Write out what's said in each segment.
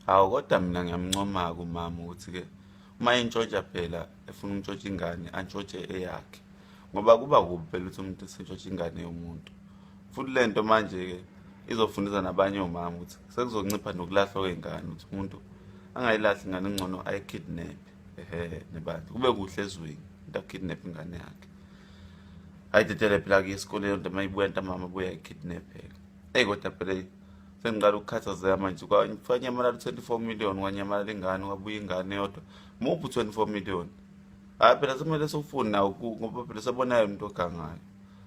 Hawu, kodwa mina ngiyamncoma-ke umama ukuthi-ke uma entshontsha phela efuna ukuntshontsha ingane, antshontshe eyakhe, ngoba kuba kubi phela ukuthi umuntu esentshontsha ingane yomuntu. Futhi le nto manje-ke izofundisa nabanye omama ukuthi sekuzoncipha nokulahlwa kwey'ngane, ukuthi umuntu angayilahli ingane, kungcono ayikidnap. Ehe, nebandla, kube kuhle ezweni, umuntu akidnap ingane yakhe, ayidedele phela kuye esikoleni, kodwa uma ibuya ntambama abuye ayikidnapheke. Eyi, kodwa phela sengiqala ukukhathazeka manje, kwanyamalala u-24 million, kwanyamalala ingane, kwabuya ingane yodwa, muphi u-24 million? Hhayi phela sekumele siwufune nawo, ngoba phela sebonayo umuntu ogangayo,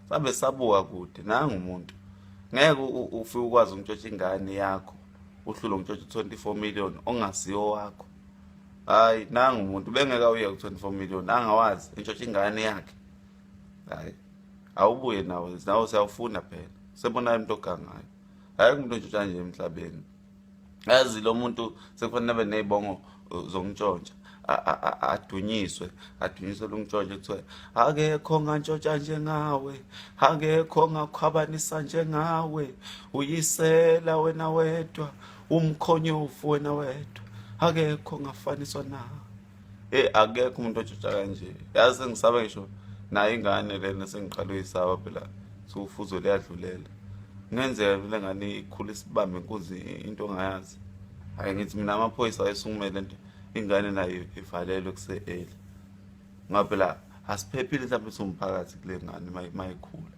sabe sabuka kude nangu umuntu. Ngeke ufike ukwazi ukuntshontsha ingane yakho, uhlule ukuntshontsha u-24 million ongasiwo wakho. Hhayi, nangu umuntu bengeke awuye ku-24 million angawazi, entshontsha ingane yakhe. Hhayi, awubuye nawo, nawo siyawufuna phela, sebonayo umuntu ogangayo. Hhayi, umuntu ontshontsha nje emhlabeni, yazi lo muntu sekufanele abe ney'bongo zokuntshontsha, adunyiswe, adunyiswe luntshontshe, kuthiwe akekho ngantshontsha njengawe, akekho ngakhwabanisa njengawe, uyisela wena wedwa, umkhonyovu wena wedwa, akekho ngafaniswa nawe. Eh, akekho umuntu otshontsha kanje, yazi sengisaba ngisho nayo ingane lena, sengiqala uyisaba phela, sufuzo liyadlulela, kungenzeka phela ngane ikhule isibambe inkunzi into ongayazi. Hayi, ngithi mina amaphoyisa ayesukumele lento, ingane nayo ivalelwe kuse-early, ngoba phela asiphephile mhlawumbe siwumphakathi kule ngane mayikhula.